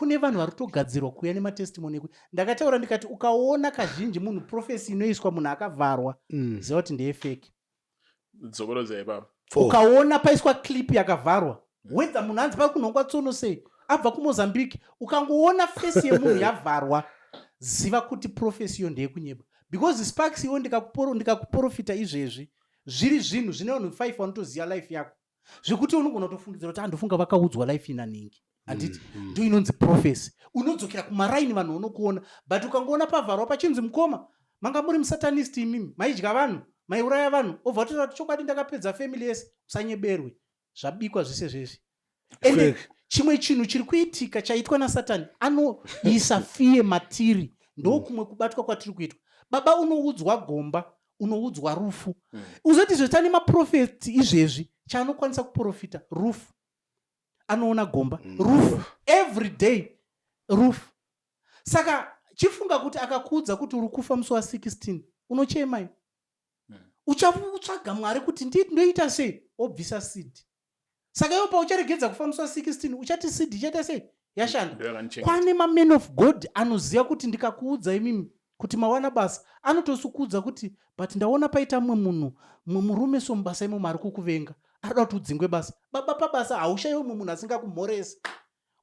Kune vanhu vari kutogadzirwa kuuya nematestimony eku ndakataura ndikati ukaona kazhinji munhu profesi inoiswa munhu akavharwa ziva kuti ndeyefeki. Dzokorodza ipapo. Ukaona paiswa clip yakavharwa whether munhu anzi pari kunhongwa tsono sei abva kumozambique ukangoona fesi yemunhu yavharwa ziva kuti profesi iyo ndeyekunyeba because sparks iwo ndikakuporofita izvezvi zviri zvinhu zvine vanhu 5 vanotoziva life yako zvekuti unogona kutofungidzira kuti andofunga ah, vakaudzwa life inaningi handiti ndo inonzi prophecy unodzokera kumaraini vanhu vanokuona but ukangoona pavharwa pachinzi mukoma manga muri musatanist imimi maidya vanhu maiuraya vanhu obva watotaura kuti chokwadi ndakapedza family yese usanyeberwe zvabikwa zvese zvezvi ende chimwe chinhu chiri kuitika chaitwa nasatani anoisa fiye matiri ndokumwe kubatwa kwatiri kuitwa baba unoudzwa gomba unoudzwa rufu uzoti zvetane maprofeti izvezvi chaanokwanisa kuprofita rufu anoona gomba rufu every day rufu saka chifunga kuti akakuudza kuti uri kufa musi wa 16 unochema iwe uchatsvaga mwari kuti ndoita sei obvisa seed saka iwe paucharegedza kufa musi wa 16 uchati seed ichaita sei yashanda kwane maman of god anoziva kuti ndikakuudza imimi kuti mawana basa anotosukuudza kuti but ndaona paita mumwe munhu mumwe murume so mubasa imomo ari kukuvenga arikuda kuti udzingwe basa baba pabasa haushaiwe mumwe munhu asingakumhoresi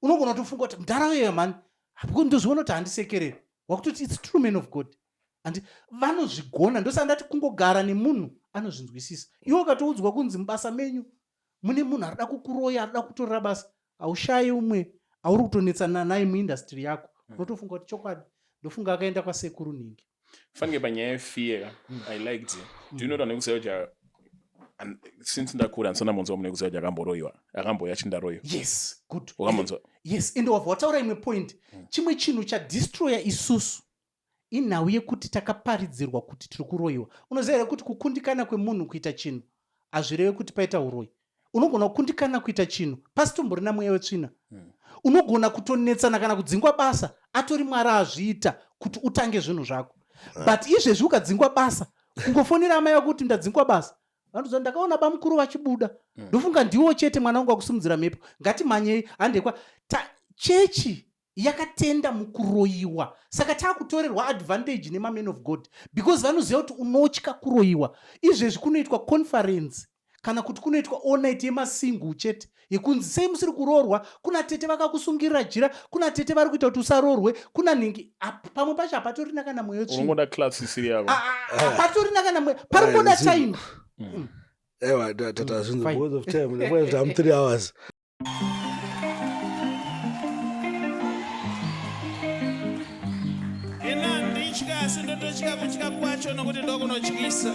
unogona kutofunga kuti mudhara uyeyo mhani ndozviona kuti handisekereri wakutoti its true man of god and vanozvigona ndosaka ndati kungogara nemunhu anozvinzwisisa iwe ukatoudzwa kunzi mubasa menyu mune munhu arikuda kukuroya arikuda kutorera basa haushayi umwe auri kutonetsana naye muindastry yako unotofunga kuti chokwadi ndofunga akaenda kwasekuru nhingi fanike panyaya yefear i liked it do you know kuti nekuziva kuti since ndakura handisana mbonzwa munhu ekuziva kuti akamboroyiwa akambouya achindaroyiwa yes good wakambonzwa yes ende wabva wataura imwe point chimwe chinhu chadestroya isusu inhau yekuti takaparidzirwa kuti tiri kuroyiwa unoziva here kuti kukundikana kwemunhu kuita chinhu hazvireve kuti paita uroyi unogona kukundikana kuita chinhu pasitomborina mweya wetsvina unogona kutonetsana kana kudzingwa basa atori mwari azviita kuti utange zvinhu zvako but izvezvi ukadzingwa basa kungofonera amai vako kuti ndadzingwa basa vanotoziva ndakaona bamukuru vachibuda ndofunga ndiwo chete mwana wangu akusimudzira mhepo ngatimhanyei handekwa chechi yakatenda mukuroyiwa saka takutorerwa advantage nemaman of god because vanoziva kuti unotya kuroyiwa izvezvi kunoitwa conference kana kuti kunoitwa all night yemasingle chete yekunzi sei musiri kuroorwa kuna tete vakakusungirira jira kuna tete vari kuita kuti usaroorwe kuna nhingi pamwe pacho hapatorina kana mweyo tsvina class isiri yavo hapatorina kana mweyo pari kuda time ewa tata zvinhu because of time ndikuti am 3 hours Ina nditya asi ndototya kutya kwacho nokuti ndokunotyisa.